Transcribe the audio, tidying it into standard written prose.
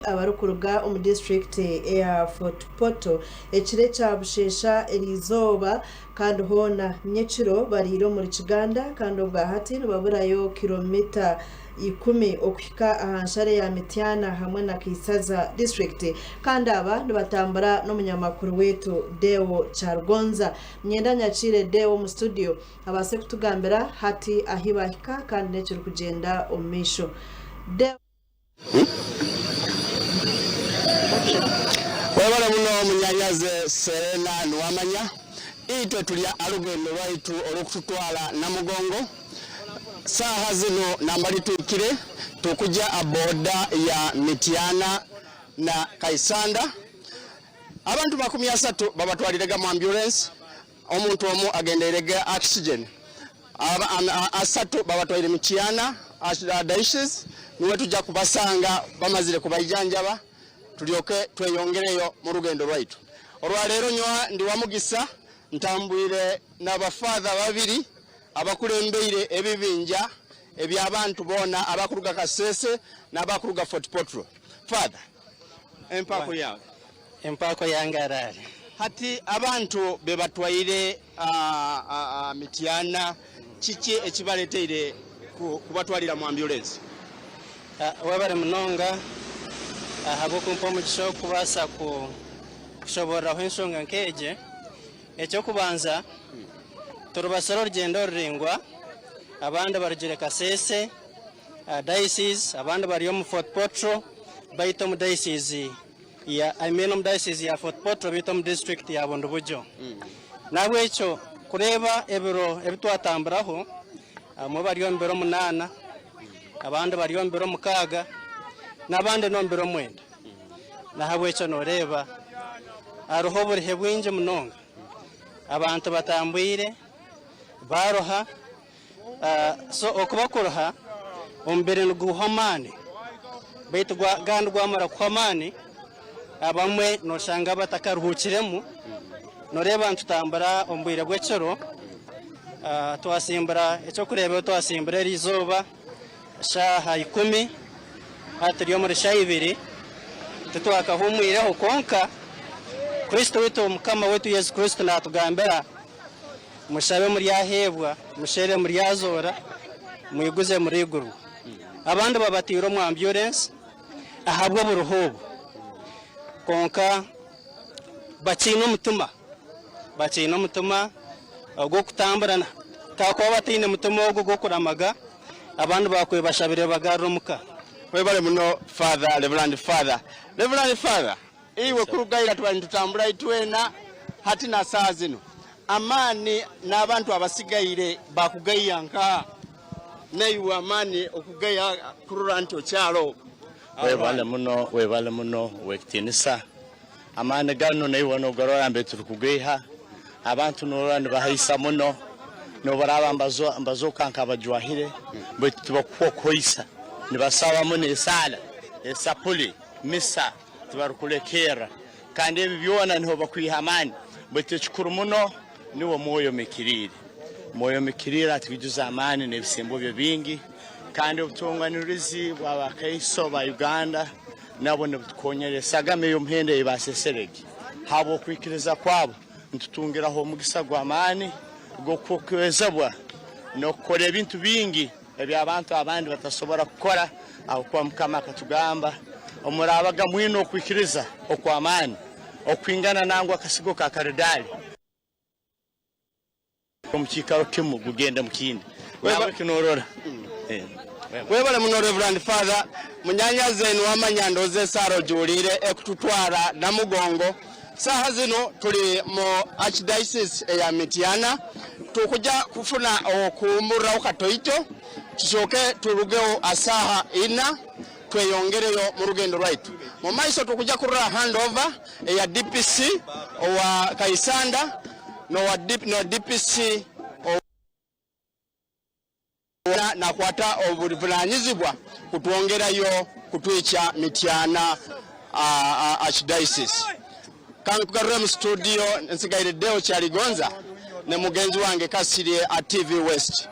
Abarikuruga omu disiturikiti eya Fort Portal ekiro ekya busheesha eriizooba kandi hoona nyekiro bariire omuri Kiganda kandi obwahati nibaburayo kiromita ikumi okuhika aha nsharo eya Mityana hamwe na Kaisaza disiturikiti kandi aba nibatambura n'omunyamakuru waitu Deo Kyarugonza. Niinyenda nyakiire Deo omu studio abaase kutugambira hati ahi bahika kandi n'ekirikugyenda omu maisho. Deo. Webale muno munyanyaze Serena Nuwamanya. Itwe turi aha rugendo rwaitu orukututwara Namugongo. Saaha zinu nambari tuhikire tukugya aha boda ya Mityana na Kaisanda. Abantu 30 babatwarirege mu ambulance, omuntu omu agendeirege oxygen. Asatu babatwaire Mityana Diocese niwe tugya kubasanga bamazire kubaijanjaba tulyoke tweyongereyo mu rugendo rwaitu. Orwaleero nyowe ndi wa mugisa ntambwire na ba Father babiri abakulembeire ebibinja eby'abantu boona abakuruga Kasese n'abakuruga Fort Portal. Father, empaako yaawe? Empaako yange araare. Hati abantu bebatwaire Mityana kiki ekibareteire kubatwarira mu ambulensi? Webare munonga ahabw'okumpa omugisha ogw'okubaasa kushoboororaho enshonga nk'egi. Eky'okubanza, turubasire orugyendo ruraingwa, abandi barugire Kasese Diocese, abandi bari omu Fort Portal baitu omu Diocese ya I mean omu diocese ya Fort Portal beitu omu district ya Bundibugyo. Nahabwekyo kureeba ebiro ebi twatamburaho, abamwe bari omu biro munaana, abandi bari omu biro mukaaga, n'abandi n'omu biro mwenda. Nahabwekyo noreeba hariho oburihe bwingi munonga. Abantu batambwire, baaruha, So okuba kuruha, omubiri niguhwa amaani, baitu kandi gwamara kuhwa amaani, abamwe noshanga batakaruhuukiremu. Noreeba nitutambura omu bwire bw'ekiro, twasimbura eky'okureeberaho twasimbura eriizooba shaaha ikumi, hati turi omuri shaaha ibiri, titwakahumwireho kwonka Kristo waitu Mukama waitu Yesu Kristo natugambira Mushabe muryaheebwa, musherure muryazoora, mwiguze muriigurwa. Abandi babataire omu ambyurensi ahabw'oburuhe obu, kwonka bakiine omutima, bakiine omutima ogw'okutambura. Kakuba bataine mutima ogwo ogw'okuramaga, abandi baakubaire bashabire bagarure omuka. Webale muno Father, Reverand Father. Reverand Father, Iwe kuruga ira twali nitutambura itwena, hati na saaha zinu amaani n'abantu abasigaire bakugaiya nkaha? Naiwe amaani okugaiya kurora nti okyaloho? Webale muno, webale muno ow'ekitiinisa. Amaani ganu naiwe nogarora mbere turikugaiha. Abantu norora nibahaisa muno, nobu baraaba nibazooka nk'abajwahire, baitu tibakuhwa okuhaisa. Nibasaba muno esaala, esapuli, misa. Tibarikurekerra, kandi ebi byona niho bakwiha amaani. Baitu ekikuru muno niwe Mwoyo Mikiriire. Mwoyo Mikiriire atwijuza amaani n'ebisembo bye bingi, kandi obutonganirizi bw'Abakaiso ba Uganda nabwo nibutukonyera. Esagama ey'omuhendo ei baaseserege habw'okwikiriza kwabo, nitutungiraho omugisa gw'amaani gw'okwezebwa n'okukora ebintu bingi. Eby'abantu abandi batasobora kukora, ahabw'okuba Mukama akatugamba, Omuraabaga mwine okwikiriza okw'amaani okwingana nangwa akasigo ka karidaali, omu kiikaro kimu gugende mu kindi. Nahabweki norora. Webale muno Rev. Father. Munyanyazi niwamanya ndowooza esaara ogiwuliire ekututwara Namugongo. Saaha zinu turi mu Archdiocese eya Mityana. Tukugya kufuna ow'okuhumuriraho katoito tusooke turugeho aha saaha ina tweyongereyo mu rugendo rwaitu. Mu maiso tukugya kurora handover eya DPC owa Kaisanda n'owa DPC owa. Nakwata obuvunanyizibwa kutwongerayo kutwikya Mityana Archdiocese. Kankugarure mu studio nsigaire Deo Kyaligonza ne mugenzi wange Kasirye a TV West.